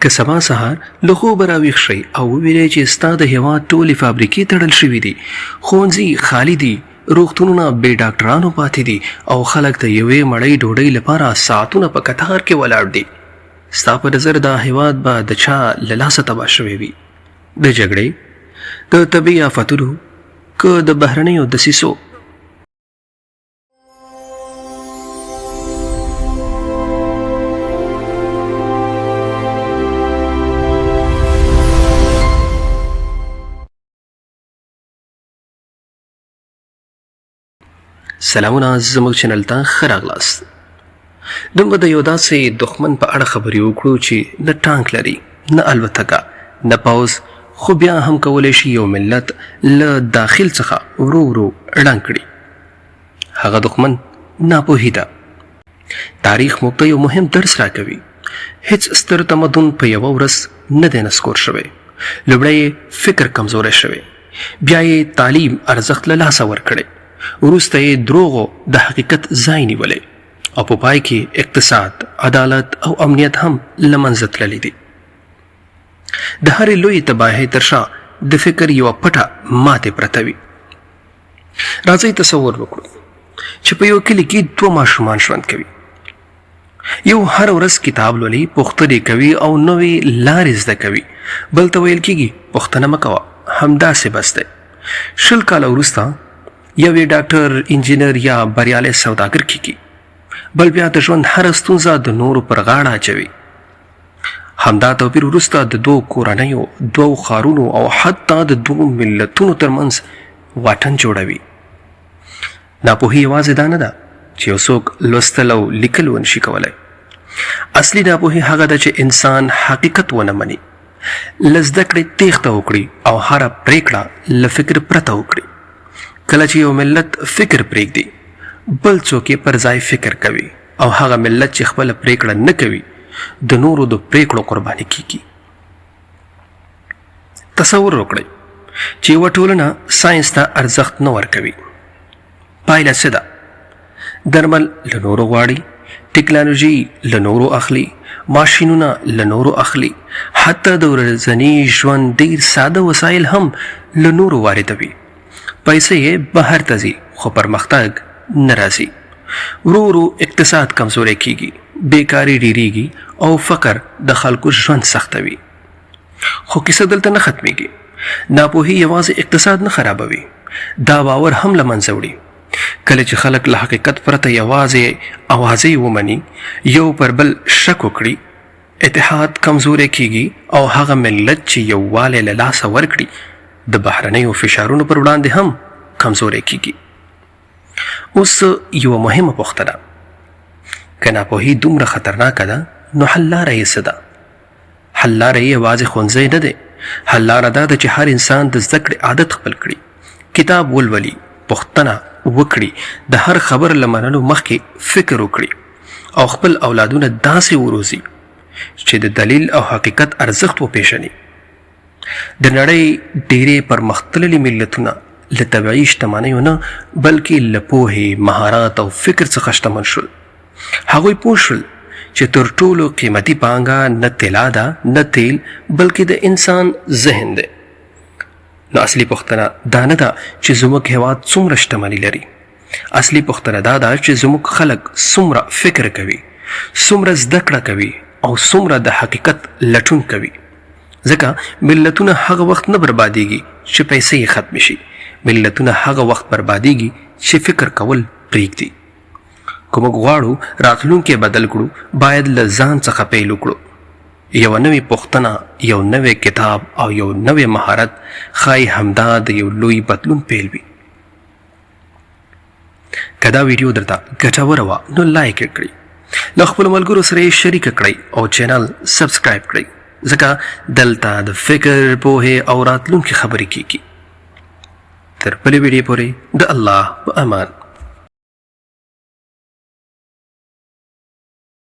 که سبا سهار له خوبه راویښ شئ او ووینئ چې ستا د هېواد ټولې فابریکې تړل شوې دي، ښوونځي خالي دي، روغتونونه بې ډاکټرانو پاتې دي او خلک د یوې مړۍ ډوډۍ لپاره ساعتونه په کتار کې ولاړ دي، ستا په نظر دا هېواد به د چا له لاسه تباه شوی وي؟ د جګړې؟ د طبیعي آفتونو؟ که د بهرنیو دسیسو؟ سلامونه زموږ چینل ته ښه راغلاست. نن به د یو داسې دښمن په اړه خبرې وکړو چې نه ټانک لري، نه الوتکه، نه پوځ، خو بیا هم کولی شي یو ملت له داخل څخه ورو ورو ړنګ کړي. هغه دښمن ناپوهي ده. تاریخ موږ ته یو مهم درس راکوي. هیڅ ستر تمدن په یوه ورځ نه دی نسکور شوی. لومړی یې فکر کمزوری شوی، بیا یې تعلیم ارزښت له لاسه ورکړی، وروسته یې دروغو د حقیقت ځای نیولی او په پای کې اقتصاد، عدالت او امنیت هم له منځه تللي دي. د هرې لویې تباهۍ تر شا د فکر یوه پټه ماتې پرته وي. راځئ تصور وکړو چې په یو کلي کې دوه ماشومان ژوند کوي. یو هر ورځ کتاب لولي، پوښتنې کوي او نوې لارې زده کوي. بل ته ویل کېږي پوښتنه مه کوه، همداسې بس دی. 20 کاله وروسته یو یې ډاکټر، انجینر یا بریالی سوداګر کېږي. بل بیا د ژوند هره ستونزه د نورو پر غاړه اچوي. همدا توپیر وروسته د دوو کورنیو، دوو ښارونو او حتی د دوو ملتونو ترمنځ واټن جوړوي. ناپوهي یوازې دا نه ده چې یو څوک لوستل او لیکل ونشي کولای. اصلي ناپوهي هغه ده چې انسان حقیقت ونه مني، له زده کړې تېښته وکړي او هره پرېکړه له فکر پرته وکړي. کله چې یو ملت فکر پرېږدي، بل څوک یې پر ځای فکر کوي او هغه ملت چې خپله پرېکړه نه کوي، د نورو د پرېکړو قرباني کېږي. تصور وکړئ چې یوه ټولنه ساینس ته ارزښت نه ورکوي. پایله څه ده؟ درمل له نورو غواړي، ټکنالوژي له نورو اخلي، ماشینونه له نورو اخلي، حتی د ورځني ژوند ډیر ساده وسایل هم له نورو واردوي. پیسې یې بهر ته ځي خو پرمختګ نه راځي. ورو ورو اقتصاد کمزوری کیږي، بیکاري ډیریږي او فقر د خلکو ژوند سختوي. خو کیسه دلته نه ختمیږي. ناپوهي یوازې اقتصاد نه خرابوي، دا باور هم له منځه وړي. کله چې خلک له حقیقت پرته یوازې اوازې ومني، یو پر بل شک وکړي، اتحاد کمزوری کیږي او هغه ملت چې یووالی له لاسه ورکړي، د بهرنیو فشارونو پر وړاندې هم کمزوری کیږي. اوس یوه مهمه پوښتنه، که ناپوهي دومره خطرناکه ده، نو حل لاره یې څه ده؟ حل لاره یې یوازې ښوونځی نه دی. حل لاره دا ده چې هر انسان د زده کړې عادت خپل کړي، کتاب ولولي، پوښتنه وکړي، د هر خبر له منلو مخکې فکر وکړي او خپل اولادونه داسې وروزي چې د دلیل او حقیقت ارزښت وپېژني. د نړۍ ډېری پرمختللي ملتونه له طبیعي شتمنیو نه، بلکې له پوهې، مهارت او فکر څخه شتمن شول. هغوی پوه شول چې تر ټولو قیمتي پانګه نه طلا ده، نه تیل، بلکې د انسان ذهن دی. نو اصلي پوښتنه دا نه ده چې زموږ هېواد څومره شتمني لري، اصلي پوښتنه دا ده چې زموږ خلک څومره فکر کوي، څومره زده کړه کوي او څومره د حقیقت لټون کوي. ځکه ملتونه هغه وخت نه بربادېږي چې پیسې یې ختمې شي، ملتونه هغه وخت بربادېږي چې فکر کول پرېږدي. که موږ غواړو راتلونکی بدل کړو، باید له ځان څخه پیل وکړو. یوه نوې پوښتنه، یو نوی کتاب او یو نوی مهارت ښايي همدا د یو لوی بدلون پیل وي. که دا ویډیو درته ګټوره وه نو لایک یې کړئ، له خپلو ملګرو سره یې شریکه کړئ او چینل سبسکرایب کړئ، ځکه دلته د فکر، پوهې او راتلونکي خبرې کیږي. تر بلې ویډیو پورې د الله په امان.